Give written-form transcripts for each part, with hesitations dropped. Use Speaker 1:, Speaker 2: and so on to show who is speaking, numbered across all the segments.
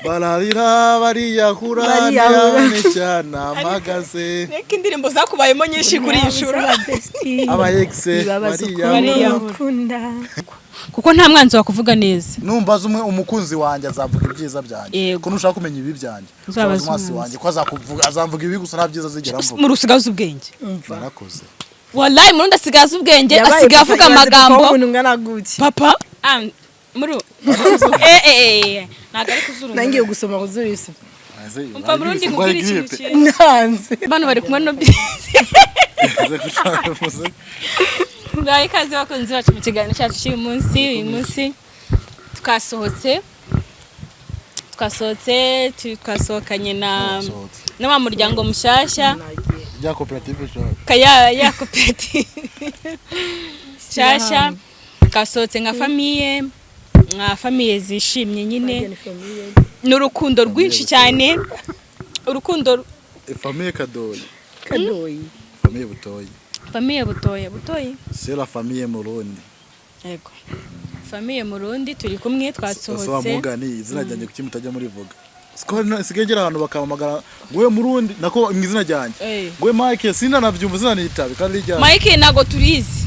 Speaker 1: Bararira, bariyahura.
Speaker 2: Bariyahura.
Speaker 1: Ntiyabone cyane mpagaze.
Speaker 3: Reka, indirimbo zakubayemo nyinshi kuri iyi nshuro.
Speaker 1: Aba ex
Speaker 2: Bibabaza
Speaker 1: bariyahura.
Speaker 2: ukuntu ukunda.
Speaker 3: Kuko nta mwanzi wakuvuga neza.
Speaker 1: Numbaza umwe, umukunzi wanjye azavuga ibyiza byanjye.
Speaker 3: Yego.
Speaker 1: Ko nushaka kumenya ibi byanjye,
Speaker 3: Uzabaze
Speaker 1: uzabaza umwanzi
Speaker 3: umwanzi.
Speaker 1: wanjye, ko azakuvuga, azamvuga ibi gusa, nta byiza azigera amvuga.
Speaker 3: Muri usigaze ubwenge.
Speaker 1: Narakoze.
Speaker 3: Wallahi, Murundi asigaze ubwenge.
Speaker 2: Yabaye
Speaker 3: Asigaye
Speaker 2: papa,
Speaker 3: avuga
Speaker 2: ibaze papa
Speaker 3: amagambo.
Speaker 2: w'umuntu ungana gutya.
Speaker 3: Papa. Ah, muri eh eh eh, ntabwo ari kuzuru.
Speaker 2: Nangiye gusoma kuzuru isi.
Speaker 3: Umva Murundi, nkubwire ikintu kimwe.
Speaker 2: Nanze.
Speaker 3: Bano bari kumwe no Ngaho ikaze, bakunzi bacu, mu kiganiro cyacu cy'uyu munsi. Uyu munsi twasohotse, twasohokanye na wa muryango mushyashya.
Speaker 1: Rya koperative shop.
Speaker 3: Kaya ya koperative nshyashya. Twasohotse nka famille, nka famille zishimye nyine n'urukundo rwinshi cyane, urukundo.
Speaker 1: Famille Kadoyi.
Speaker 2: Kadoyi.
Speaker 1: Famille Butoyi.
Speaker 3: Famille Butoya, Butoyi.
Speaker 1: C'est la famille Murundi.
Speaker 3: Yego, famille Murundi, turi kumwe.
Speaker 1: Ese wa
Speaker 3: Twasohotse.
Speaker 1: mugani, izina ryanjye kuki mutajya murivuga? Siko nsigaye ngera ahantu bakampamagara ngo we Murundi, nako mu izina ryanjye, ngo we Mike, sinanabyumva, sinanitabe kandi ryanjye.
Speaker 3: Mike ntabwo turizi,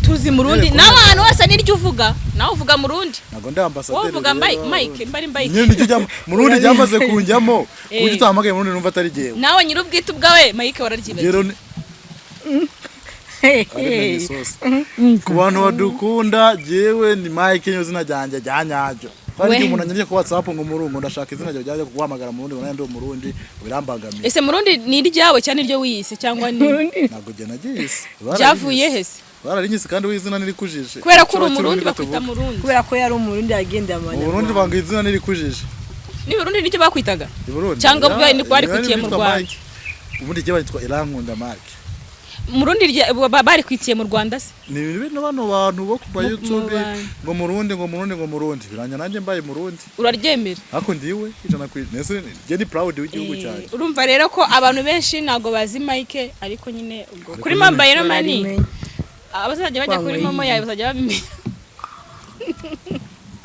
Speaker 3: tuzi Murundi.
Speaker 1: Yego.
Speaker 3: Nawe ahantu hose niryo uvuga, nawe uvuga Murundi.
Speaker 1: Ntabwo ndi ambasaderi.
Speaker 3: Wowe uvuga
Speaker 1: rero.
Speaker 3: Mike, mbari Mike.
Speaker 1: Nyine niryo rya Murundi ryamaze kunjyamo, ku buryo utahamagaye Murundi numva atari jyewe.
Speaker 3: Nawe nyir'ubwite ubwawe Mike wararyibagiwe.
Speaker 1: Rero ari isosi ku bantu badukunda, jyewe ni Mike, niyo zina ryanjye rya nyaryo. Kandi
Speaker 3: We.
Speaker 1: igihe umuntu anyandika ku WhatsApp ngo Murungu, ndashaka izina ryawe ryanjye kuguhamagara Murundi, ngo nanjye ndi Umurundi, birambangamiye.
Speaker 3: Ese Murundi ni iryawe cyangwa niryo wiyise cyangwa ni
Speaker 1: Ntabwo jye nagiyise.
Speaker 3: Byavuye he se?
Speaker 1: Bararinyise, kandi w'izina nirikujije.
Speaker 3: Kubera ko uri Umurundi bakwita Murundi.
Speaker 2: Kubera ko yari Umurundi yagendeye
Speaker 1: Mu Burundi
Speaker 2: Abanyarwanda.
Speaker 1: banga izina nirikujije.
Speaker 3: Ni Burundi nicyo bakwitaga?
Speaker 1: I Burundi.
Speaker 3: Cyangwa ubwo ni kwari
Speaker 1: Ya,
Speaker 3: kwitiye mu
Speaker 1: nitwa
Speaker 3: Rwanda.
Speaker 1: Mike. Ubundi jye banyitwa Irankunda Mike.
Speaker 3: Murundi barikwitiye mu Rwanda se?
Speaker 1: Ni bino bano bantu bo kuva
Speaker 3: Mu
Speaker 1: YouTube
Speaker 3: Rwanda.
Speaker 1: ngo Murundi, ngo Murundi, ngo Murundi, biranya nanjye mbaye Murundi.
Speaker 3: Uraryemera?
Speaker 1: Ariko ndiwe 100%. Nese jye ni proud w'igihugu cyanjye.
Speaker 3: Urumva rero ko abantu benshi ntabwo bazi Mike, ariko nyine ubwo
Speaker 1: Ariko
Speaker 3: kuri
Speaker 1: nyine-
Speaker 3: mobile money,
Speaker 2: Bararimenya.
Speaker 3: abazajya bajya kuri
Speaker 2: Wanyweye.
Speaker 3: MoMo yawe bazajya babimenya.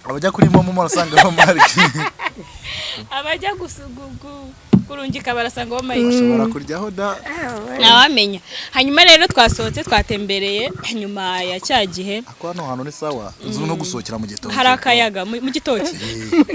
Speaker 1: Abajya kuri MoMo murasanga Mike.
Speaker 3: Abajya kurungika barasanga bo Mike.
Speaker 1: Ushobora kuryaho da.
Speaker 3: Ntawamenya. Hanyuma rero twasohotse, twatembereye nyuma ya cya gihe.
Speaker 1: Ako hano hantu ni sawa, uzi no gusohokera mu gitoki.
Speaker 3: Hari akayaga mu gitoki.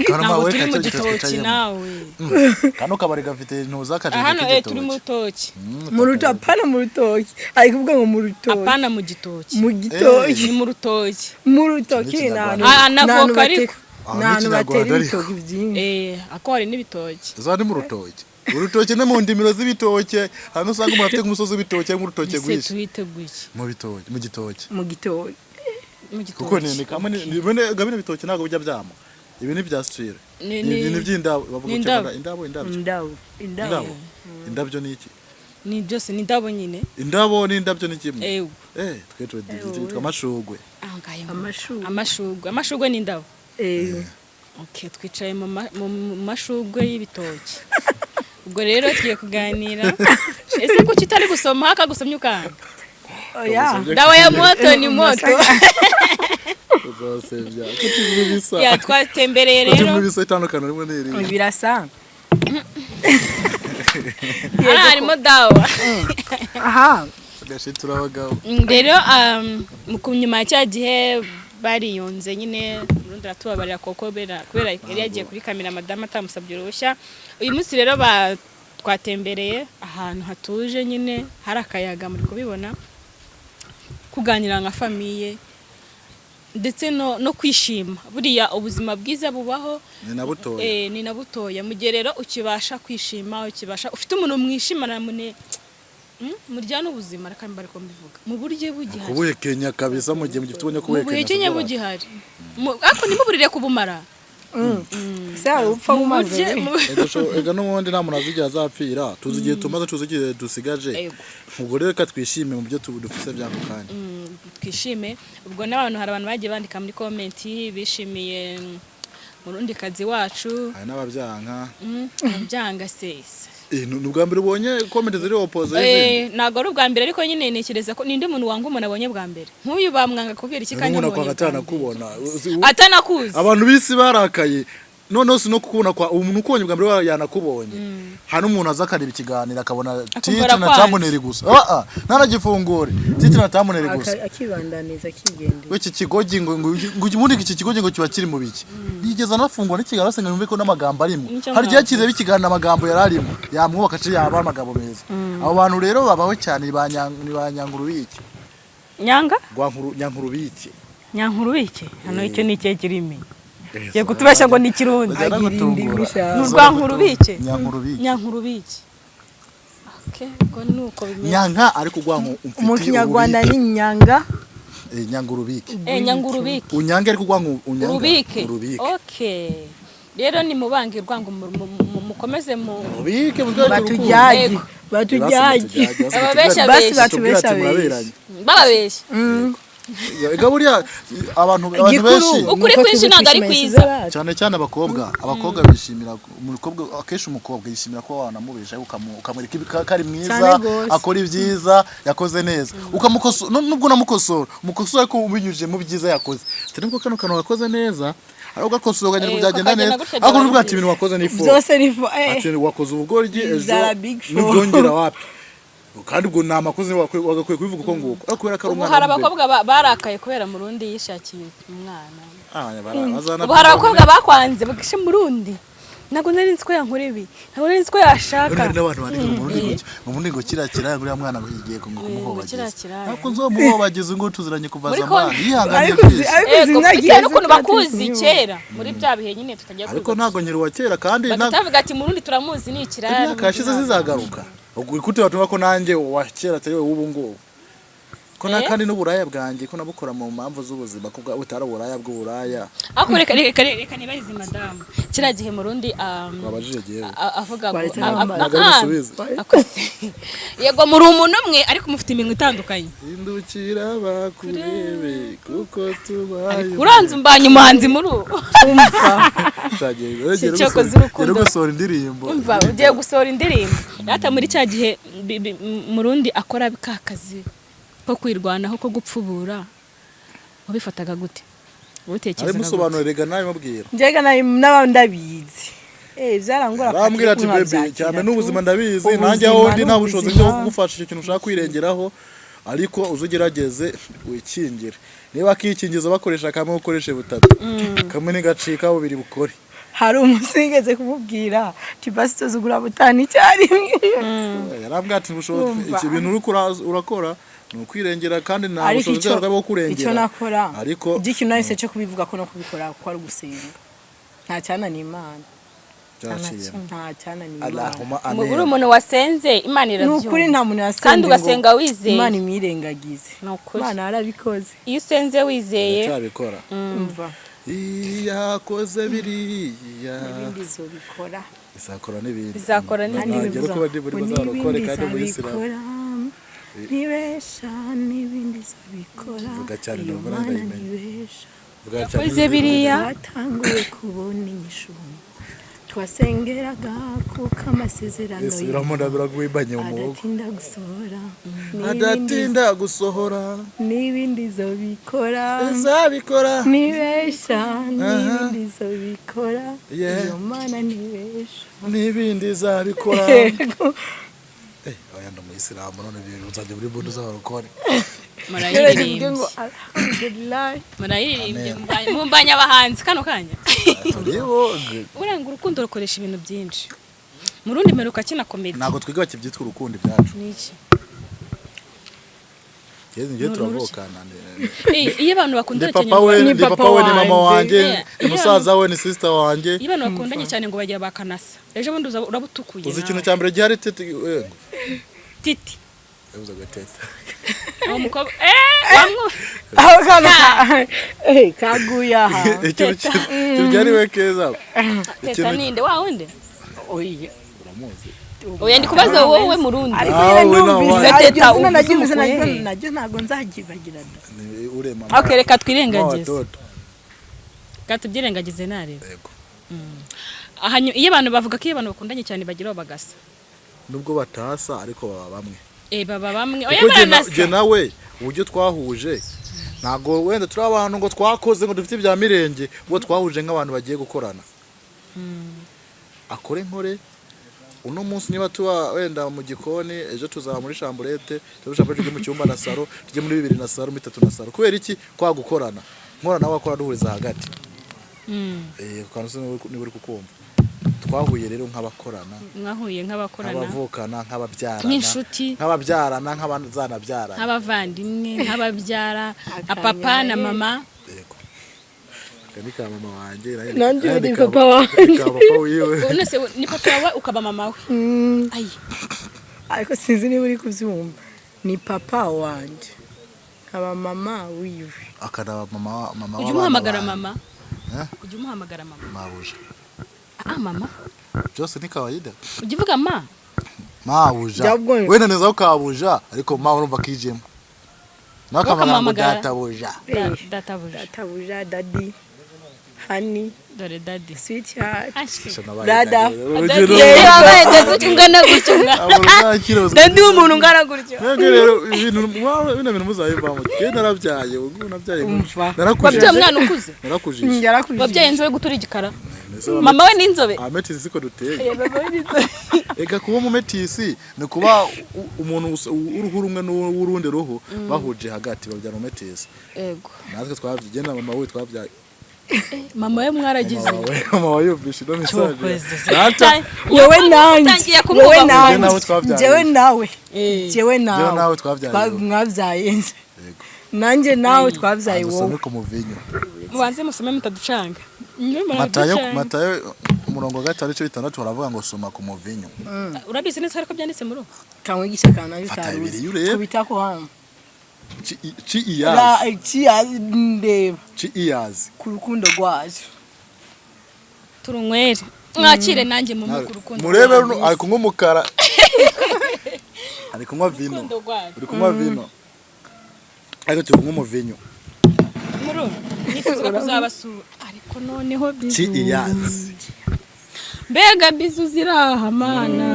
Speaker 1: Kano
Speaker 3: Ntabwo
Speaker 1: mawe
Speaker 3: turi mu
Speaker 1: kacyo gitoki
Speaker 3: gitoki.
Speaker 1: twicayemo.
Speaker 3: Nawe.
Speaker 1: Kano kabari gafite intuza akajeje
Speaker 3: Hano turi mu rutoki.
Speaker 2: Mu rutoki, apana mu rutoki, ari kuvuga ngo mu rutoki.
Speaker 3: Apana mu gitoki.
Speaker 2: Mu gitoki.
Speaker 3: Ni mu rutoki.
Speaker 2: Mu rutoki ni ahantu
Speaker 3: Ah, na
Speaker 2: ni ahantu
Speaker 3: voka ariko.
Speaker 1: Ah,
Speaker 2: ni ahantu batera
Speaker 1: n'ikinyarwanda ariko.
Speaker 2: ibitoki byinshi.
Speaker 3: Ako hari n'ibitoki.
Speaker 1: Za ni mu rutoki, urutoki no mu ndimiro z'ibitoke, hano usanga umuntu afite nk'umusozi w'ibitoki nk'urutoki
Speaker 3: Ese
Speaker 1: rwinshi.
Speaker 3: tuhiteguye iki?
Speaker 1: Mu bitoki, mu gitoki.
Speaker 2: Mu gitoki.
Speaker 3: Mu gitoki.
Speaker 1: Kuko ni kamwe ni bene bino bitoki ntabwo bijya byama, ibi ni bya sitire. Ni by'indabo bavuga.
Speaker 3: Ni
Speaker 1: Indabo,
Speaker 3: indabo.
Speaker 1: indabo, indabyo.
Speaker 2: Indabo, indabo.
Speaker 1: Indabo, indabyo ni iki?
Speaker 3: Ni byose ni indabo nyine.
Speaker 1: Indabo n'indabyo ni kimwe?
Speaker 3: Ewe.
Speaker 1: Twe twitwa amashugwe.
Speaker 3: Aho ngaho.
Speaker 2: Amashugwe.
Speaker 3: Amashugwe, amashugwe ni indabo. Okay, twicaye mu mashugwe y'ibitoki. Ubwo rero tugiye kuganira. Ese kuki utari gusoma hakagusomye ukanga?
Speaker 2: Oya.
Speaker 3: Dawa ya moto ni moto.
Speaker 1: Uzasebya kuko ibi bisa.
Speaker 3: Ya, twatembereye
Speaker 1: Kuko
Speaker 3: rero.
Speaker 1: ibi bisa, itandukano rimwe n'irindi.
Speaker 2: Birasa.
Speaker 3: Hano harimo dawa.
Speaker 2: Aha.
Speaker 1: Agashitura abagabo.
Speaker 3: Rero nyuma ya cya gihe bariyunze nyine, Murundi aratubabarira koko, kubera yari yagiye kuri kamera madamu atamusabye uruhushya. Uyu munsi rero twatembereye ahantu hatuje nyine, hari akayaga, muri kubibona, kuganira nka famille ndetse no kwishima. Buriya ubuzima bwiza bubaho.
Speaker 1: Ni na butoya.
Speaker 3: Ni na butoya. Mu gihe rero ukibasha kwishima, ukibasha ufite umuntu mwishimana mune, muryana ubuzima, reka mba ariko mbivuga mu buryo bugihari.
Speaker 1: Kubuhekenya kabisa, mu gihe mugifite ubonye
Speaker 3: Mu
Speaker 1: kubuhekenya.
Speaker 3: buhekenye bugihari. Ariko ntimuburire kubumara.
Speaker 2: Se upfa
Speaker 3: Mu
Speaker 2: bumaze.
Speaker 1: Ega n'ubundi nta muntu azigera azapfira, tuzi igihe tumaze, tuzi igihe dusigaje.
Speaker 3: Yego.
Speaker 1: Ubwo rero reka twishime mu byo dufise by'ako kanya.
Speaker 3: Twishime. Ubwo n'abantu, hari abantu bagiye bandika muri comment bishimiye Murundi kazi wacu.
Speaker 1: Hari n'ababyanka.
Speaker 3: Byanga sesa.
Speaker 1: Ni ubwa mbere ubonye comment ziri opposé y'izindi?
Speaker 3: Ntabwo ari ubwa mbere, ariko nyine ntekereza ko ninde muntu wanga umuntu abonye bwa mbere? Nk'uyu bamwanga kubera iki kandi
Speaker 1: Umuntu
Speaker 3: amubonye
Speaker 1: akwanga
Speaker 3: bwa mbere?
Speaker 1: atanakubona.
Speaker 3: Atanakuzi.
Speaker 1: Abantu b'isi barakaye. Noneho si no kukubona kwa umuntu ukubonye bwa mbere yanakubonye. Hari n'umuntu aza akareba ikiganiro akabona titre na
Speaker 3: arakwanze.
Speaker 1: thumbnail gusa, ntanagifungure, titre na thumbnail gusa.
Speaker 2: Akibandaniza akigendera.
Speaker 1: We, iki kigogi ngo ubundi iki kigogi ngo kiba kiri mu biki? Yigeze anafungura n'ikiganiro asenga yumve ko n'amagambo arimo.
Speaker 3: Nicyo
Speaker 1: Hari igihe
Speaker 3: mwavuze.
Speaker 1: kireba ikiganiro, amagambo yari arimo yamwubaka, aciye yaba amagambo meza. Abo bantu rero babaho cyane ni ba nyangurubiki.
Speaker 3: Nyanga.
Speaker 1: Rwankuru, nyankurubiki.
Speaker 3: Nyankurubike hano, icyo ni ikihe kirimi? Giye kutubeshya ngo ni Ikirundi.
Speaker 1: Bajya
Speaker 2: Agira
Speaker 1: gutungura.
Speaker 2: indimi sha.
Speaker 3: Ni urwankurubike.
Speaker 1: Nyankurubiki.
Speaker 3: Nyankurubike, okay, ubwo ni uko bimeze.
Speaker 1: Nyanka ariko urwanko umfitiye.
Speaker 2: Mu Kinyarwanda
Speaker 1: Ububike.
Speaker 2: ni nyanga.
Speaker 1: Nyangurubike.
Speaker 3: Nyangurubike.
Speaker 1: Unyange ariko urwanko unyanga.
Speaker 3: Urubike.
Speaker 1: Urubike.
Speaker 3: Okay, rero ni mubange urwango mukomeze mu
Speaker 1: Urubike mutwereke urukundo.
Speaker 2: Batujyage.
Speaker 3: Yego.
Speaker 2: Batujyage.
Speaker 3: Ababeshya
Speaker 2: Basi
Speaker 3: besha.
Speaker 2: batubesha.
Speaker 1: Muraberanye.
Speaker 3: Bababeshya.
Speaker 1: Ega buriya abantu
Speaker 2: Igikuru
Speaker 1: benshi
Speaker 3: Ukuri
Speaker 2: nuko
Speaker 3: kwinshi ntabwo ari
Speaker 2: twishimira
Speaker 3: kwiza.
Speaker 2: bacu.
Speaker 1: Cyane cyane abakobwa bishimira umukobwa, akenshi umukobwa yishimira kuba wanamubesha, ukamwereka ko ari mwiza,
Speaker 2: Cyane gose.
Speaker 1: akora ibyiza, yakoze neza, ukamukosora. Nubwo unamukosora, umukosora ariko ubinyujije mu byiza yakoze. Ati nubwo kano kantu wakoze neza, ariko ugakosora ukagenda byagenda
Speaker 3: ukagenda
Speaker 1: neza,
Speaker 3: gutya
Speaker 1: ariko
Speaker 3: byaba
Speaker 1: nubwo ati
Speaker 3: byiza.
Speaker 1: ibintu wakoze ni fo
Speaker 2: Byose ni fo
Speaker 1: ati wakoze ubugoryi ejo
Speaker 2: Zara big four.
Speaker 1: nubyongera wapi, kandi ubwo ni amakosa wagakwiye kubivuga uko nguko, ariko kubera ko ari
Speaker 3: Ubu
Speaker 1: umwana
Speaker 3: hari
Speaker 1: w'imbere.
Speaker 3: abakobwa barakaye kubera Murundi yishakiye umwana.
Speaker 1: Ah, bazana.
Speaker 3: Ubu hari abakobwa bakwanze bagishe Murundi, ntabwo nari nzi ko yankora ibi, ntabwo nari nzi ko yashaka.
Speaker 1: Hari n'abantu bandika ngo Murundi ngo ngo Murundi ngo kiriya kiraya, uriya mwana ngo kigiye ngo kumuhobagiza.
Speaker 3: Kiriya kiraya.
Speaker 1: Ntabwo nzomuhobagiza, ngo tuziranye kuva
Speaker 3: Muri
Speaker 1: zamani, yihanganiye
Speaker 2: Ariko uzi
Speaker 1: byinshi.
Speaker 2: ariko uzi
Speaker 3: Yego,
Speaker 2: imyaka
Speaker 3: bitewe
Speaker 2: iheze
Speaker 3: n'ukuntu
Speaker 2: twari
Speaker 3: bakuzi
Speaker 2: turi kumwe.
Speaker 3: kera muri bya bihe nyine tutagiye
Speaker 1: Ariko
Speaker 3: kwiga.
Speaker 1: ntabwo nkiri uwa kera kandi
Speaker 3: Bagahita bavuga ati Murundi turamuzi ni ikiraya.
Speaker 1: Imyaka yashize zizagaruka. Ubwo gute batuma ko nanjye uwa kera atari we w'ubu ngubu, ko na
Speaker 3: Eh?
Speaker 1: kandi n'uburaya bwanjye ko nabukora mu mpamvu z'ubuzima, ko butari uburaya bw'uburaya.
Speaker 3: Ariko reka nibarize madamu, kiriya gihe Murundi
Speaker 1: Wabajije jyewe.
Speaker 3: Avuga ngo
Speaker 2: Waretse n'amazi.
Speaker 1: Ntabwo ari busubize.
Speaker 3: Yego, muri umuntu umwe ariko mufite iminwa itandukanye.
Speaker 1: Hindukira bakurebe kuko tubaye.
Speaker 3: Uranze umbanye umuhanzi muri ubu.
Speaker 2: Umva.
Speaker 3: Cyokoze urukundo.
Speaker 1: Rero gusohora indirimbo.
Speaker 3: Umva, ugiye gusohora indirimbo data. Muri cya gihe Murundi akora ka kazi ko kwirwanaho, ko gupfubura, wabifataga gute? Ubitekerezaga gute?
Speaker 1: Arabimusobanurira rega, nawe mubwira.
Speaker 2: Njyega n'aba ndabizi, byarangora.
Speaker 1: Bambwira ati baby, cyane n'ubuzima ndabizi, nanjye aho ndi nta bushobozi bwo kugufasha icyo kintu ushaka kwirengeraho, ariko uze ugerageze wikingire. Niba akikingiza bakoresha kamwe, ukoreshe butatu, kamwe ntigacika, bubiri bukore.
Speaker 2: Hari umunsi nigeze kumubwira ati basi tuzugura butanu icyarimwe.
Speaker 1: Yarambwira ati ubushobozi
Speaker 2: Urumva.
Speaker 1: iki bintu uriko urakora ni ukwirengera, kandi nta
Speaker 2: Ariko
Speaker 1: bushobozi
Speaker 2: icyo
Speaker 1: bwawe bwo kurengera.
Speaker 2: Icyo nakora
Speaker 1: Ariko
Speaker 2: ikintu nahise cyo kubivuga ko no kubikora ko ari ugusenga, nta cyananiye Imana.
Speaker 1: Byaciyemo.
Speaker 2: Nta cyananiye Imana.
Speaker 1: Allahumma
Speaker 3: Uri
Speaker 1: amen.
Speaker 3: umuntu wasenze, Imana
Speaker 2: Ni
Speaker 3: irabyumva.
Speaker 2: ukuri, nta muntu yasenze
Speaker 3: Kandi
Speaker 2: ngo
Speaker 3: ugasenga wizeye.
Speaker 2: Imana imwirengagize.
Speaker 3: Ni ukuri.
Speaker 2: Imana yarabikoze.
Speaker 3: Iyo usenze wizeye.
Speaker 1: Iracyabikora.
Speaker 2: Umva.
Speaker 1: Yakoze biriya,
Speaker 2: Ibindi izobikora.
Speaker 1: Izakora n'ibindi.
Speaker 3: Izakora n'ibindi.
Speaker 1: Nagera uko bari buri bazarokore kandi muri Isilamu.
Speaker 2: Izabikora, ntibesha, n'ibindi izabikora.
Speaker 1: Vuga cyane,
Speaker 2: Iyo
Speaker 1: numva
Speaker 2: Mana
Speaker 1: ndayimenya.
Speaker 2: ntibesha.
Speaker 1: Vuga cyane.
Speaker 3: Yakoze biriya.
Speaker 2: Twatanguye kubona inyishu, twasengeraga kuko amasezerano
Speaker 1: Isubiramo, ndabiraguhimbanye mu maboko.
Speaker 2: adatinda gusohora.
Speaker 1: Adatinda gusohora.
Speaker 2: N'ibindi izobikora.
Speaker 1: Izabikora.
Speaker 2: Ntibesha, n'ibindi izobikora.
Speaker 1: Yeah.
Speaker 2: Iyo Mana ntibesha.
Speaker 1: N'ibindi izabikora.
Speaker 2: Yego.
Speaker 1: Oya, ndi umuyisilamu none ibintu nzajya muri bundu z'abarokore.
Speaker 3: Murayiririmbye.
Speaker 2: Ngo alhamdulillah.
Speaker 3: Murayiririmbye, mumbanye abahanzi kano kanya.
Speaker 1: Turibo.
Speaker 3: Uranga urukundo rukoresha ibintu byinshi. Murundi mperuka akina comedy.
Speaker 1: Ntabwo twiga bakibyitwa urukundo ibyacu.
Speaker 3: Ni iki?
Speaker 1: Njye turavukana.
Speaker 3: Iyo abantu bakundana
Speaker 1: Ndi
Speaker 3: cyane
Speaker 1: papa
Speaker 3: ngo
Speaker 1: we,
Speaker 2: Ni
Speaker 1: ndi
Speaker 2: papa
Speaker 1: papa we, ni mama
Speaker 2: wanjye.
Speaker 1: wanjye,
Speaker 3: Yeah.
Speaker 1: ni musaza we, ni sister wanjye.
Speaker 3: Iyo abantu bakundanye cyane ngo bagira bakanasa, ejo bundi uraba utukuye.
Speaker 1: Uzi ikintu
Speaker 3: Nawe.
Speaker 1: cya mbere gihari, tete
Speaker 3: Titi.
Speaker 1: Yavuze ngo tete.
Speaker 3: Uwo mukobwa wamwu
Speaker 2: Aho kano kaguye aha.
Speaker 1: Ikintu gihari we keza.
Speaker 3: Teta.
Speaker 1: Ikintu
Speaker 3: Ninde wa wundi?
Speaker 2: Oya.
Speaker 1: Uramuzi.
Speaker 3: Oya, ndi kubaza wowe Murundi.
Speaker 2: Ariko
Speaker 1: Ah,
Speaker 2: nyine
Speaker 1: we
Speaker 2: numvise
Speaker 1: na
Speaker 2: iryo
Speaker 3: Teta,
Speaker 2: zina naryumvise
Speaker 3: uvuze
Speaker 2: naryo
Speaker 3: umukohe.
Speaker 2: naryo ntabwo nzaryibagira da.
Speaker 1: Ni ure mama.
Speaker 3: Okay, reka
Speaker 1: Mama
Speaker 3: twirengagize.
Speaker 1: watoto.
Speaker 3: Reka tubyirengagize nareba.
Speaker 1: Yego.
Speaker 3: Ahanyu iyo abantu bavuga ko iyo abantu bakundanye cyane bagira aho bagasa.
Speaker 1: Nubwo batasa ariko baba bamwe.
Speaker 3: Baba bamwe. Oya,
Speaker 1: Kuko jye
Speaker 3: baranasa.
Speaker 1: jye nawe uburyo twahuje, ntabwo wenda turi abantu ngo twakoze ngo dufite ibya mirenge, ubwo twahuje nk'abantu bagiye gukorana. Akore nkore. Uno munsi niba tuba wenda mu gikoni, ejo tuzaba muri chambrette, tujye chambrette, tujye mu cyumba na salon, tujye muri bibiri na salon, muri bitatu na salon. Kubera iki? Kwa gukorana, nkora nawe akora, duhuriza hagati. Kantu se niba uri kukumva, twahuye rero nk'abakorana.
Speaker 3: Mwahuye nk'abakorana.
Speaker 1: Nk'abavukana, nk'ababyarana.
Speaker 3: Nk'inshuti.
Speaker 1: Nk'ababyarana, nk'abazanabyarana.
Speaker 3: Nk'abavandimwe, nk'ababyara, nka papa na mama.
Speaker 1: Yego. Aka ni ka mama wanjye.
Speaker 2: Nanjye
Speaker 1: Nanjye
Speaker 2: ni
Speaker 1: ka
Speaker 2: papa wanjye.
Speaker 1: Ni ka papa wiwe.
Speaker 3: None se ni papa wawe ukaba mama we? Ayi.
Speaker 2: Ariko sinzi niba uri kubyumva, ni papa wanjye nkaba mama wiwe.
Speaker 1: Akanaba mama
Speaker 3: Ujya
Speaker 1: w'abana
Speaker 3: umuhamagara
Speaker 1: banjye.
Speaker 3: mama?
Speaker 1: Eh?
Speaker 3: Ujya umuhamagara mama?
Speaker 1: Mabuja.
Speaker 3: Ah, mama.
Speaker 1: Byose ni kawaida.
Speaker 3: Ujya uvuga ma?
Speaker 1: Mabuja.
Speaker 2: Byabwo-
Speaker 1: Wenda neza ko kabuja, ariko ma urumva kijemo nawe akamagara ngo
Speaker 3: Ukamuhamagara.
Speaker 1: databuja.
Speaker 3: Databuja.
Speaker 2: Databuja, daddy, honey.
Speaker 3: Dore daddy.
Speaker 2: Sweetheart.
Speaker 3: Ashwi.
Speaker 2: Brother.
Speaker 1: Urugero.
Speaker 3: Wabaye daddy ungana gutyo mwa.
Speaker 2: Daddy w'umuntu ungana gutyo.
Speaker 1: Mwebwe rero ibintu bino bintu muzabivamo. Njye narabyaye, ubu nabyaye.
Speaker 2: Umva.
Speaker 3: Wabyaye umwana ukuze?
Speaker 1: Narakujije.
Speaker 2: Yarakujije.
Speaker 3: Wabyaye inzobe gutura igikara, mama we ni inzobe.
Speaker 1: Ametisi siko duteye. Ega kuba umumetisi ni kuba umuntu uruhu rumwe n'urundi ruhu bahuje hagati, babyara umumetisi.
Speaker 3: Yego.
Speaker 1: Natwe twabyaye na mama we, twabyaye.
Speaker 3: Mama we mwaragize.
Speaker 1: Mama we yumvishe ino message.
Speaker 3: Cyokoze.
Speaker 1: Data.
Speaker 2: Wowe nanjye.
Speaker 3: Utangiye
Speaker 2: Wowe
Speaker 3: kumwubaha.
Speaker 2: nanjye.
Speaker 1: Njye nawe twabyaye.
Speaker 2: Njyewe nawe.
Speaker 3: Eh.
Speaker 2: Njyewe nawe.
Speaker 1: Njyewe nawe twabyaye.
Speaker 2: Mwabyaye.
Speaker 1: Yego.
Speaker 2: Nanjye nawe twabyaye
Speaker 1: Dusome
Speaker 2: wowe.
Speaker 1: ku muvinyo.
Speaker 3: Mubanze musome mutaducanga.
Speaker 1: Matayo.
Speaker 3: Muraducanga.
Speaker 1: Matayo umurongo wa 5 ibice 6 baravuga ngo soma ku muvinyo.
Speaker 3: Urabizi neza ariko byanditse muri uwo.
Speaker 2: Kamwigisha akantu nayo
Speaker 1: Fata
Speaker 2: utaruzi.
Speaker 1: ibiri urebe.
Speaker 2: Kubita ko hano.
Speaker 1: Ci iyazi.
Speaker 2: Ci ndeba.
Speaker 1: Ci iyazi.
Speaker 2: Ku rukundo rwacu.
Speaker 3: Turunywere mwakire nanjye mu ku rukundo.
Speaker 1: Murebe runo ari kunywa umukara, ari kunywa vino.
Speaker 3: Rukundo rwacu.
Speaker 1: Uri kunywa vino, ariko turi kunywa umuvinyo.
Speaker 3: Muri uwo nifuzaga kuzabasura ariko noneho bizu.
Speaker 1: Ci iyazi.
Speaker 3: Mbega bizu ziraha mana.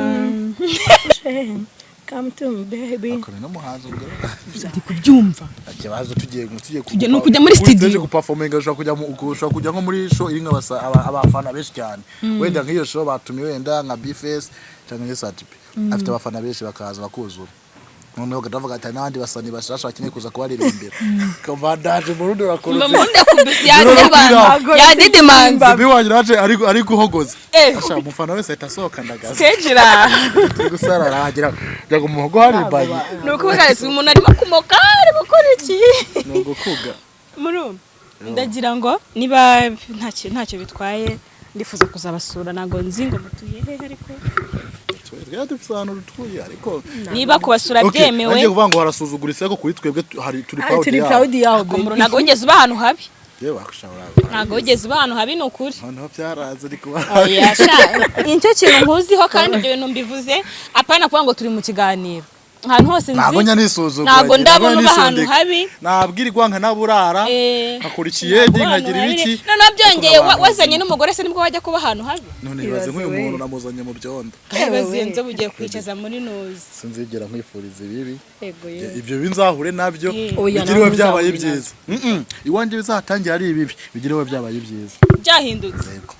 Speaker 2: Come to me, baby.
Speaker 1: Akora n'umuhanzi ubwo.
Speaker 3: Ndi kubyumva.
Speaker 1: Ikibazo tugiye
Speaker 3: Tujya- ni ukujya muri studio.
Speaker 1: Guperforminga, ushobora kujya nko muri show iri nk'abafana benshi cyane. Wenda nk'iyo show batumiwe wenda nka Bface cyangwa nka Satipe, afite abafana benshi, bakaza bakuzura, noneho ukavuga ati hari n'abandi basani bashasha bakeneye kuza kubaririmbira, kava ndaje mu rundi urakorotse.
Speaker 3: Mba kubisi yadibana yadidimanze.
Speaker 1: Bibi wanjye naje ari guhogoza.
Speaker 3: Eh.
Speaker 1: Asha umufana wese ahita asohoka ndagaza.
Speaker 3: Stage ra.
Speaker 1: Turi gusarara hagira ngo umuhogo hari bayi.
Speaker 3: Ni ukuvuga ati umuntu arimo kumoka, ari gukora iki?
Speaker 1: Ni ugukuga.
Speaker 3: Muri ubu ndagira ngo niba ntacyo bitwaye, ndifuza kuzabasura. Ntabwo nzi ngo mutuye hehe, ariko
Speaker 1: Twebwe dufite ahantu dutuye, ariko
Speaker 3: niba kubasura
Speaker 1: Okay,
Speaker 3: byemewe.
Speaker 1: nanjye kuvuga ngo harasuzuguritse, ariko kuri twebwe hari turi
Speaker 2: Ah,
Speaker 1: proud
Speaker 2: turi
Speaker 1: yabo.
Speaker 2: proud yaho.
Speaker 3: Komuro, ntabwo wigeze uba ahantu habi.
Speaker 1: Yewe wakashobora.
Speaker 3: Ntabwo wigeze uba ahantu habi, ni ukuri.
Speaker 1: Noneho byaraze ariko.
Speaker 3: Oya sha, nicyo kintu nkuziho kandi ibyo bintu mbivuze apana kuvuga ngo turi mu kiganiro. Ahantu hose nzi
Speaker 1: Ntabwo njya nisuzugura.
Speaker 3: Ntabwo ndabona uba ahantu habi.
Speaker 1: Nabwirirwa nkanaburara, nkakora ikiyedi, nkagira ibiki.
Speaker 3: Noneho byongeye
Speaker 1: Ariko abantu
Speaker 3: wazanye n'umugore se, nibwo wajya kuba ahantu habi?
Speaker 1: None ibaze nk'uyu
Speaker 2: Ibaze we.
Speaker 1: muntu namuzanye mu byondo.
Speaker 3: Ibaze inzobe ugiye kwicaza muri nuzi.
Speaker 1: Sinzigera nkwifuriza ibibi.
Speaker 2: Yego ye.
Speaker 1: Ibyo binzahure nabyo
Speaker 2: Oya,
Speaker 1: bigire iwe
Speaker 2: nawe
Speaker 1: byabaye
Speaker 2: uzahure.
Speaker 1: byiza. Iwanjye bizatangira ari ibibi, bigire iwe byabaye byiza.
Speaker 3: Byahindutse.
Speaker 1: Yego.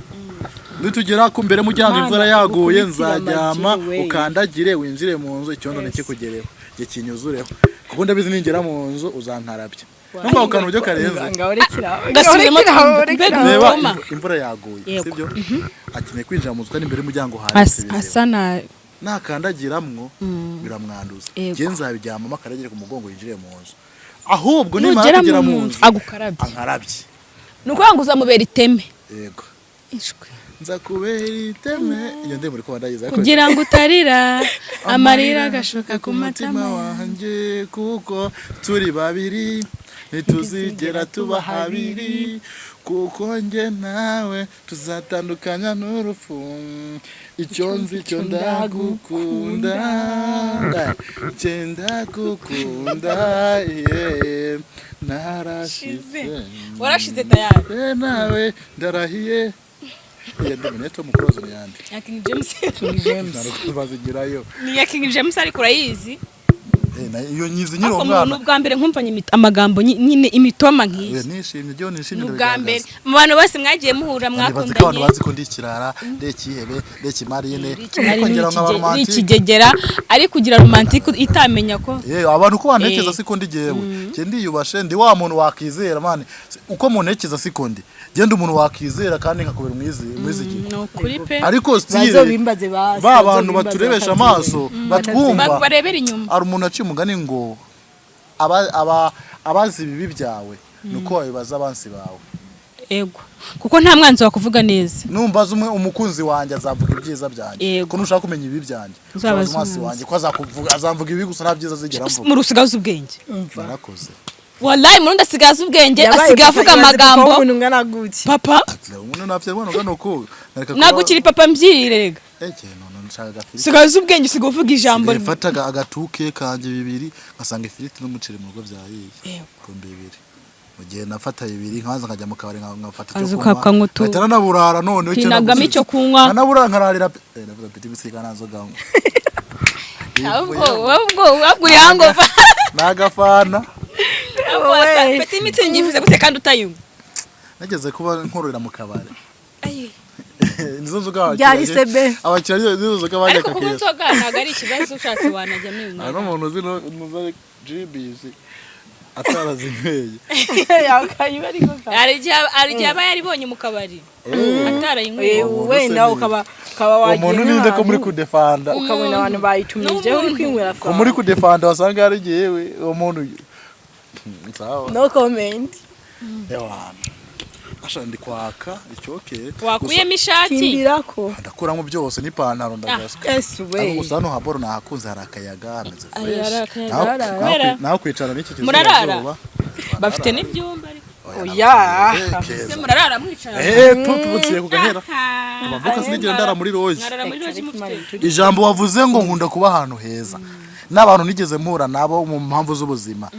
Speaker 1: Nitugera ku mbere muryango
Speaker 2: Mana,
Speaker 1: imvura yaguye,
Speaker 2: ugukubitire
Speaker 1: nzaryama
Speaker 2: amagiri we.
Speaker 1: ukandagire winjire mu nzu, icyondo ntikikugereho, igihe kinyuzureho, kuko ndabizi ningera mu nzu uzankarabya numva ku kantu uburyo karenze.
Speaker 2: Ngaho rekera.
Speaker 3: Gasubiremo.
Speaker 2: Ngaho
Speaker 3: Twumve.
Speaker 2: rekera.
Speaker 3: Mbega
Speaker 1: Reba.
Speaker 3: Ngoma.
Speaker 1: Imvura yaguye.
Speaker 3: Yego.
Speaker 1: Sibyo, akeneye kwinjira mu nzu kandi imbere y'umuryango handitse ibiziba.
Speaker 3: Asa na
Speaker 1: Nakandagiramwo biramwanduza.
Speaker 3: Yego.
Speaker 1: Njye nzabiryamamo akaragire ku mugongo yinjire mu nzu, ahubwo nimara
Speaker 3: nugera
Speaker 1: kugera
Speaker 3: mu
Speaker 1: mu
Speaker 3: nzu
Speaker 1: nzu
Speaker 3: agukarabye.
Speaker 1: Ankarabye.
Speaker 3: Ni ukuvuga ngo uzamubera iteme.
Speaker 1: Yego.
Speaker 3: Ishwi.
Speaker 1: Nza kubera iteme iyo ndirimbo uri kuba ndayizi ariko.
Speaker 3: Kugira ngo utarira amarira agashoka ku
Speaker 1: mutima
Speaker 3: matama
Speaker 1: wanjye, kuko turi babiri ntituzigera tuba habiri, kuko njye nawe tuzatandukanya n'urupfu. Icyo nzi cyo ndagukunda, njye ndagukunda, yeah. Narashize.
Speaker 3: Warashize tayari.
Speaker 1: Nawe ndarahiye, iyo ndirimbo niyo Tom Close ni yande?
Speaker 3: Ya King James.
Speaker 1: Ntabwo bazigirayo.
Speaker 3: Ni iya King James, ariko urayizi.
Speaker 1: Iyo nyizi nyiri
Speaker 3: Ariko
Speaker 1: umwana.
Speaker 3: ni ubwa mbere nkumvanye amagambo nyine imitoma nk'iyi.
Speaker 1: Nishimye, ibyo nishimye.
Speaker 3: Ni ubwa mbere mu bantu bose mwagiye muhura
Speaker 1: Bazi ko abantu
Speaker 3: mwakundanye.
Speaker 1: bazi ko ndi ikirara, ndi ikihebe, ndi ikimarine,
Speaker 3: Ari
Speaker 1: ariko ngira ngo
Speaker 3: uri
Speaker 1: abaromantike.
Speaker 3: ikigegera, ariko ugira romantique itamenya ko
Speaker 1: Abantu uko bantekereza
Speaker 3: Eh.
Speaker 1: siko ndi jewe. Njye ndiyubashe, ndi wa muntu wakizera, man. Uko muntekereza siko ndi. Njye ndi umuntu wakizera kandi nkakubera umwizigirwa.
Speaker 3: Ni ukuri pe.
Speaker 1: Ariko style
Speaker 2: Bazobimbaze basi.
Speaker 1: ba bantu
Speaker 2: Bazobimbaze.
Speaker 1: baturebesha
Speaker 2: Batabyemera.
Speaker 1: amaso, batwumva.
Speaker 3: Barebera inyuma.
Speaker 1: Hari umuntu aciye umugani ngo aba abazi ibibi byawe nuko wabibaza abansi bawe.
Speaker 3: Ego, kuko nta mwanzi wakuvuga neza.
Speaker 1: Numbaza umwe, umukunzi wanjye azavuga ibyiza byanjye.
Speaker 3: Yego.
Speaker 1: Ko nushaka kumenya ibibi byanjye,
Speaker 3: Uzabaze
Speaker 1: uzabaza umwansi
Speaker 3: umwanzi.
Speaker 1: wanjye, ko azakuvuga, azamvuga ibibi gusa, nta byiza azigera amvuga.
Speaker 3: Muri usigaze ubwenge.
Speaker 2: Umva.
Speaker 1: Narakoze.
Speaker 3: Wallahi, murundi asigaze ubwenge.
Speaker 2: Yabaye
Speaker 3: Asigaye
Speaker 2: papa,
Speaker 3: avuga
Speaker 2: ibaze papa
Speaker 3: amagambo.
Speaker 2: w'umuntu ungana gutya.
Speaker 3: Papa.
Speaker 1: Umuntu nafite mwana ugana uku nareka.
Speaker 3: Ntabwo ukiri papa, mbyirire rega.
Speaker 1: Eke none nshaka agafiriti.
Speaker 3: Usigaze ubwenge, usigaye uvuga ijambo.
Speaker 1: Nsigaye mfata agatuke kanjye bibiri, ngasanga ifiriti n'umuceri mu rugo byahiye.
Speaker 3: Yego.
Speaker 1: 2000, mu gihe nafata bibiri nkaza nkajya mu kabari nkafata icyo
Speaker 3: Kaza
Speaker 1: kunywa,
Speaker 3: ukanywa
Speaker 1: nkahita nanaburara none icyo
Speaker 3: Ukinagamo
Speaker 1: naguze.
Speaker 3: icyo kunywa.
Speaker 1: Nanaburara nkararira navuze petit misiga nta nzoga nywa.
Speaker 3: Ahubwo uri hangover.
Speaker 1: Nagafana.
Speaker 3: Petit Mützig yifuza gute kandi utayinywa?
Speaker 1: Nageze kuba nkorera mu kabari, nizo nzoga
Speaker 2: Byari sebe.
Speaker 1: Abakiriya nizo nzoga bajya
Speaker 3: Ariko kunywa
Speaker 1: kakeza.
Speaker 3: inzoga ntabwo ari ikibazo, ushatse wanajya
Speaker 1: Hari
Speaker 3: mwinywa.
Speaker 1: n'umuntu uzi nuza GBs atarazinyweye.
Speaker 2: Yakayiba ariko
Speaker 3: Hari igihe aba yaribonye mu kabari atarayinyweye.
Speaker 1: Umuntu
Speaker 2: Wenda
Speaker 1: se
Speaker 2: ukaba
Speaker 1: uwo
Speaker 2: wagiye
Speaker 1: muntu ninde ko muri
Speaker 2: nk'ahantu,
Speaker 1: kudefanda?
Speaker 2: ukabona abantu bayitumije uri kwinywera
Speaker 1: Ko muri kudefanda wasanga hari igihe we uwo muntu sawa.
Speaker 2: No comment.
Speaker 1: Ewana asha ndi kwaka icyokere.
Speaker 3: Wakuyemo ishati.
Speaker 2: Timbirako.
Speaker 1: Ndakuramo byose n'ipantaro ndagaswa.
Speaker 2: Yesu we.
Speaker 1: Ariko gusa hano haboro nahakunze, hari akayaga, hameze
Speaker 3: Ay,
Speaker 1: fresh.
Speaker 3: hari akayaga.
Speaker 2: Harara.
Speaker 1: Naho kwicara n'iki kizuba
Speaker 3: Murarara?
Speaker 1: zuba.
Speaker 3: Bafite n'ibyumba ariko.
Speaker 2: Oya.
Speaker 3: Se murarara mwicara?
Speaker 1: Tubutsiye ku gahera bavuka, sinigera ndara muri loge.
Speaker 3: Mwarara muri loge mufite
Speaker 1: Ijambo wavuze ngo nkunda kuba ahantu heza, n'abantu nigeze mpura nabo mu mpamvu z'ubuzima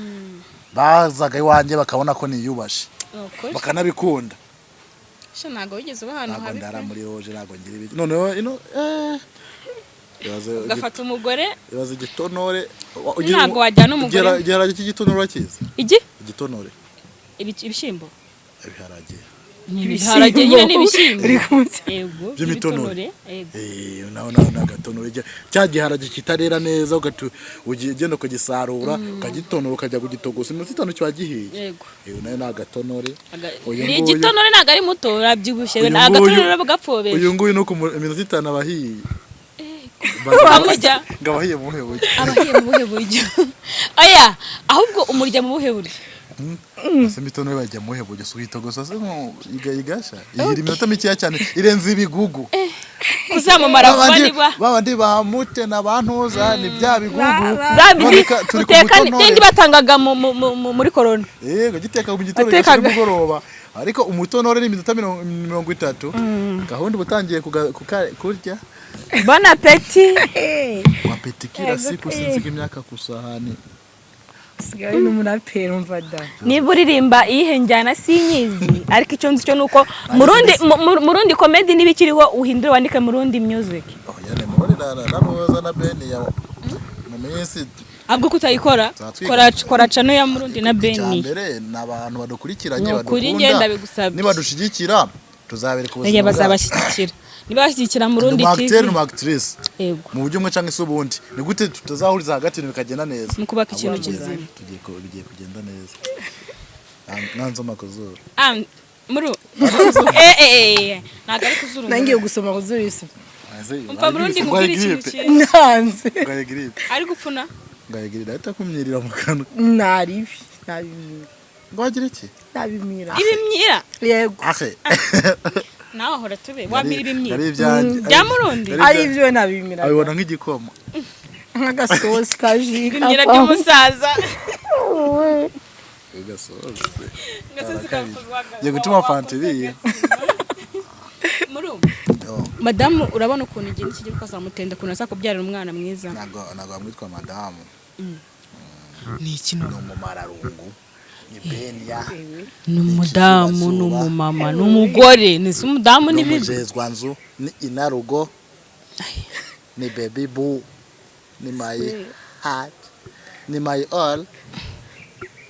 Speaker 1: bazaga iwanjye bakabona ko niyubashe,
Speaker 3: Ni ukuri.
Speaker 1: bakanabikunda.
Speaker 3: Sha, ntabwo wigeze uba ahantu
Speaker 1: Ntabwo
Speaker 3: habi
Speaker 1: ndara
Speaker 3: pe.
Speaker 1: muri loge, ntabwo ngira ibiki noneho ino
Speaker 3: Ugafata umugore.
Speaker 1: Ibaze igitonore.
Speaker 3: Ntabwo wajyana umugore.
Speaker 1: Igiharage cy'igitonore urakizi?
Speaker 3: Igi
Speaker 1: Igitonore.
Speaker 3: Ibishyimbo.
Speaker 1: Ibiharage.
Speaker 3: Ni ibiharage nyine, ni ibishyimbo.
Speaker 2: Uri kumutse.
Speaker 3: Yego.
Speaker 1: By'imitonore.
Speaker 3: Yego.
Speaker 1: Naho nagatonore cya giharage kitarera neza, ugenda ukagisarura, ukagitonora, ukajya kugitogosa, iminota 5 kiba gihiye.
Speaker 3: Yego.
Speaker 1: Nayo ni agatonore. Uyu
Speaker 3: Ni
Speaker 1: nguyu-
Speaker 3: igitonore, ntabwo ari muto, urabyibushye.
Speaker 1: Uyu
Speaker 3: Agatonore gapfobesha.
Speaker 1: Uyu nguyu ni uko iminota 5 aba ahiye.
Speaker 3: Ukamurya.
Speaker 1: Ngo aba ahiye mu buhe buryo?
Speaker 3: Abahiye mu buhe buryo? Oya, ahubwo umurya mu buhe buryo?
Speaker 1: Ese imitonore bajya mu buhe buryo? Si uyitogosa se nko igasha ihira iminota mikeya cyane, irenze ibigugu.
Speaker 3: Kuzamamara vuba. Niba
Speaker 1: Babandi ba mute na ba ntuza ni bya bigugu.
Speaker 3: Bya bindi
Speaker 1: None turi ku
Speaker 3: uteka
Speaker 1: mutonore.
Speaker 3: bindi batangaga muri korona.
Speaker 1: Yego, giteka mu gitondo.
Speaker 3: Watekaga.
Speaker 1: Gashira nimugoroba, ariko umutonore ni iminota 30, gahunda uba utangiye kurya.
Speaker 3: Bon appétit.
Speaker 1: Wapeti kila siku, sinzi imyaka ku sahani.
Speaker 2: Sigaye n'umuraperi, umva da.
Speaker 3: Niba uririmba iyihe njyana sinyizi, ariko icyo nzi cyo ni uko murundi murundi comedy niba ikiriho, uhindure wandike Murundi music.
Speaker 1: Oya, ni muri na Roza na Beni ya mu minsi.
Speaker 3: Ahubwo kutayikora.
Speaker 1: Nzatwiga.
Speaker 3: Kora kora channel ya Murundi na
Speaker 1: Icya
Speaker 3: Beni.
Speaker 1: mbere ni abantu badukurikiranye,
Speaker 3: Ni ukuri,
Speaker 1: badukunda.
Speaker 3: ngenda bigusabye.
Speaker 1: Nibadushyigikira tuzabereka ubuzima
Speaker 3: Oya,
Speaker 1: bwacu.
Speaker 3: bazabashyigikira niba bashyigikira Murundi
Speaker 1: Ni umu acteur,
Speaker 3: TV.
Speaker 1: ni umu actrice.
Speaker 3: Yego.
Speaker 1: Mu buryo bumwe cyangwa se ubundi, ni gute tutazahuriza hagati ibintu bikagenda neza?
Speaker 3: Mu kubaka ikintu
Speaker 1: Ahubwo
Speaker 3: kizima.
Speaker 1: Bigiye kugenda neza. Nanzoma ku zuru.
Speaker 3: Ah, muru ntabwo ari kuzuru.
Speaker 2: Nangiye gusoma ku zuru isi.
Speaker 3: Umva Murundi, nkubwire ikintu kimwe.
Speaker 2: Nanze.
Speaker 1: Ngaye grippe.
Speaker 3: Ari gupfuna.
Speaker 1: Ngaye grippe, ahita kumyirira mu kanwa.
Speaker 2: Naribi nabimira.
Speaker 1: Ngo wagira iki?
Speaker 2: Nabimira.
Speaker 3: Ibimyira.
Speaker 2: Yego.
Speaker 1: Ahe.
Speaker 3: Nawe ahora tube wamira ibimyira.
Speaker 1: Ari ibyanjye.
Speaker 3: Bya Murundi?
Speaker 2: Ari ibyo nabimira.
Speaker 1: Abibona nk'igikoma.
Speaker 2: Nk'agasosi ka ji.
Speaker 3: Ibimyira by'umusaza.
Speaker 1: Gasozi.
Speaker 3: Gasozi.
Speaker 1: Ngiye gutuma fanta iriye.
Speaker 3: Muru madamu, urabona ukuntu igihe nikigera ukazamutenda, ukuntu aza kubyarira umwana mwiza.
Speaker 1: Ntabwo bamwitwa madamu.
Speaker 3: Ni ikintu.
Speaker 1: Ni umumararungu, ni benya.
Speaker 3: Ni umudamu, ni umumama, ni umugore, ni se umudamu
Speaker 1: Ni
Speaker 3: ni bibi.
Speaker 1: Umujezwanzu, ni inarugo, ni baby boo, ni my heart, Ni my all.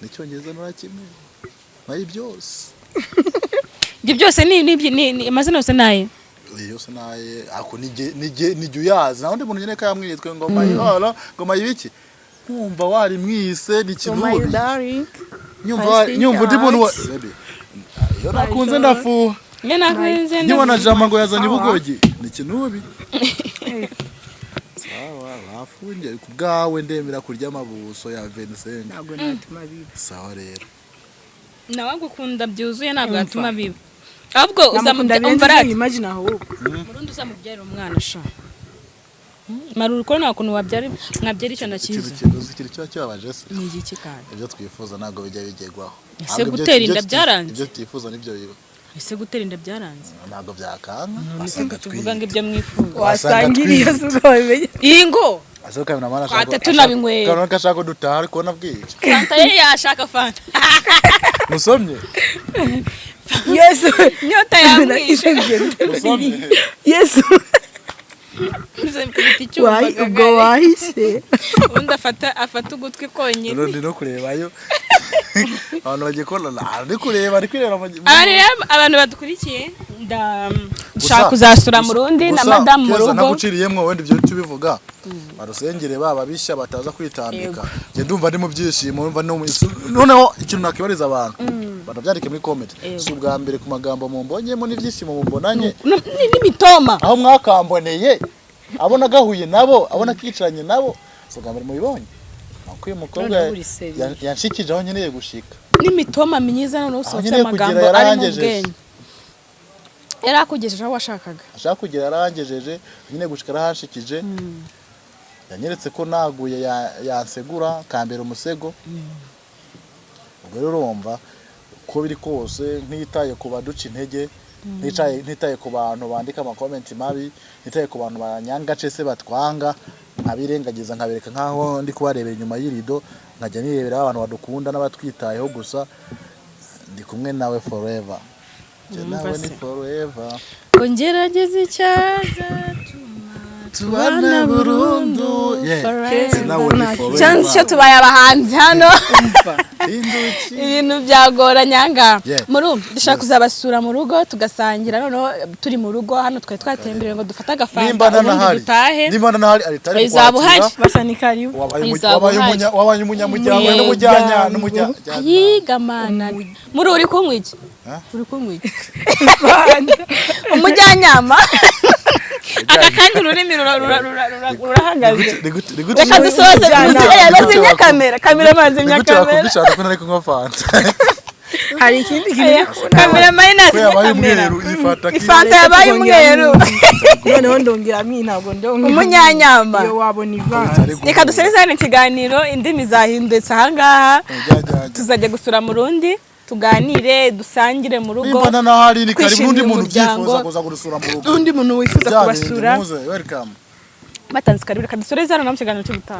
Speaker 1: N'icyongereza nturakimwe, my byose.
Speaker 3: Ibyo byose ni amazina yose ni aye.
Speaker 1: Iyo yose naye ako nijye uyazi, nta wundi muntu nyine kayamwitwe ngo my all, ngo my biki, nkumva wari mwise ni
Speaker 2: My
Speaker 1: kinubi.
Speaker 2: darling.
Speaker 1: Nyumva undi muntu wa Baby, iyo nakunze ndafuha.
Speaker 3: Iyo nakunze.
Speaker 1: Nkibona jama ngo yazanye ubugogi ni kinubi. Sawa, bafungiye ku bwawe, ndemera kurya amabuso ya 25.
Speaker 2: Ntabwo natuma biba.
Speaker 1: Sawa rero.
Speaker 3: Nawe agukunda byuzuye, ntabwo
Speaker 2: Umva.
Speaker 3: yatuma biba, ahubwo
Speaker 2: Namukunda
Speaker 3: uzamubyara.
Speaker 2: birenze
Speaker 3: Umva
Speaker 2: ibyo
Speaker 3: rati
Speaker 2: imagine ahubwo.
Speaker 3: Murundi uzamubyarira umwana sha. Marura uko nta kuntu wabyara, mwabyara icyo
Speaker 1: Ikintu
Speaker 3: cyiza.
Speaker 1: Ikintu kiba kibabaje se?
Speaker 3: Ni igiki kandi?
Speaker 1: Ibyo twifuza ntabwo bijya bigerwaho.
Speaker 3: Ese
Speaker 1: Ahubwo
Speaker 3: gutera inda byaranze?
Speaker 1: Ibyo twifuza nibyo biba.
Speaker 3: Ese gutera inda byaranze?
Speaker 1: Ntabwo byakanga.
Speaker 3: None se
Speaker 1: Wasanga
Speaker 3: ngo tuvuga ngo
Speaker 1: twite.
Speaker 3: ibyo mwifuza.
Speaker 2: Wasanga iriyo si ubwo babimenye.
Speaker 3: Iyi ngo
Speaker 1: Ase cameraman ashaka
Speaker 3: Twate tunabinywera.
Speaker 1: Cameraman ashaka ko dutaha, ariko ubona bwije.
Speaker 3: Fanta ye, yashaka fanta.
Speaker 1: Musomye.
Speaker 2: Yesu.
Speaker 3: Inyota yamwishe.
Speaker 1: Musomye.
Speaker 2: Yesu.
Speaker 3: Kubita icyuma.
Speaker 2: Wayi ubwo wahise.
Speaker 3: Ubundi afata ugutwi konyine.
Speaker 1: Urundi no kurebayo abantu bagiye kubona, ndi kureba, ari kwireba
Speaker 3: Abantu rero, abantu badukurikiye, ndashaka kuzasura Murundi na madamu mu rugo.
Speaker 1: Naguciriyemwo, wenda ibyo tubivuga barusengere baba bishya bataza kwitambika. Njye ndumva ndi mu byishimo, ndumva no mu noneho ikintu nakibariza abantu banabyandike muri comment, si ubwa mbere ku magambo mumbonyemo n'ibyishimo mumbonanye.
Speaker 3: N'imitoma.
Speaker 1: Aho mwakamboneye, abo nagahuye nabo, abo nakicaranye nabo, si ubwa mbere mubibonye. Nuko uyu mukobwa
Speaker 2: Noneho uri serious.
Speaker 1: yanshikije aho nkeneye gushika.
Speaker 3: N'imitoma myiza, noneho
Speaker 1: Aho
Speaker 3: usohotse
Speaker 1: nkeneye kugera
Speaker 3: amagambo arimo
Speaker 1: yarangejeje.
Speaker 3: ubwenge, yari akugejeje aho washakaga.
Speaker 1: Ashaka kugera yarangejeje, nyine gushika arahanshikije. Yanyeretse ko naguye yansegura kambera umusego. Ubwo rero urumva uko biri kose, ntitaye ku baduca intege, ntitaye ku bantu bandika amakomenti mabi, ntitaye ku bantu banyanga se batwanga, nkabirengagiza, nkabereka nkaho ndi kubarebera inyuma y'irido, nkajya nirebera abantu badukunda n'abatwitayeho gusa. Ndi kumwe nawe forever. Njye nawe ni
Speaker 3: se.
Speaker 1: forever.
Speaker 3: Ngo ngerageze icyazatuma
Speaker 1: tubana burundu. Yeah.
Speaker 3: Forever.
Speaker 1: Nawe ni forever.
Speaker 3: Cyangwa icyo tubaye abahanzi hano.
Speaker 2: Umva.
Speaker 1: Hinduki.
Speaker 3: Ibintu byagora nyanga.
Speaker 1: Yeah.
Speaker 3: Muru dushaka kuzabasura mu rugo, tugasangira noneho turi mu rugo. Hano twari twatembereye ngo dufate agafanta,
Speaker 1: Nimba
Speaker 3: ubundi
Speaker 1: ntanahari,
Speaker 3: dutahe.
Speaker 1: nimba ntanahari, ari tari
Speaker 3: Uzaba uhari.
Speaker 1: kukwakira.
Speaker 2: Basa ni karibu.
Speaker 3: Uzaba
Speaker 1: Wabaye
Speaker 3: uhari.
Speaker 1: wabaye umunyamuryango
Speaker 3: Umuryango.
Speaker 1: n'umujyana.
Speaker 3: Ayigamana muri, uri kunywa iki?
Speaker 1: Ha?
Speaker 3: Uri kunywa iki?
Speaker 2: Fanta.
Speaker 3: Umujyanama aka kandi ururimi rurahagaze. Reka dusoze.
Speaker 2: Umujyanama.
Speaker 3: Bazimya kamera, kamera, bazimya
Speaker 1: Nigute
Speaker 3: kamera.
Speaker 1: wakubishaka ko nari kunywa fanta?
Speaker 2: Hari ikindi kintu.
Speaker 3: Kamera
Speaker 1: Ko
Speaker 3: mayinasi.
Speaker 1: yabaye
Speaker 3: Kamera.
Speaker 1: umweru ifata.
Speaker 3: Ifanta yabaye umweru.
Speaker 2: Noneho ndongeramo iyi, ntabwo ndongeramo.
Speaker 3: Umunyanyama.
Speaker 2: Iyo wabona ivanze.
Speaker 3: Reka dusubize hano ikiganiro, indimi zahindutse ahangaha. Tuzajya gusura mu rundi, tuganire, dusangire mu rugo.
Speaker 1: Nimba ntanahari, ni karibu.
Speaker 3: Twishimiye
Speaker 1: N'undi muntu
Speaker 3: umuryango.
Speaker 1: ubyifuza kuza kudusura mu rugo,
Speaker 3: N'undi muntu wifuza
Speaker 1: Bya bindi,
Speaker 3: kubasura,
Speaker 1: muze, welcome.
Speaker 3: batanze karibu. Reka dusoreze hano no mu kiganiro cy'ubutaha.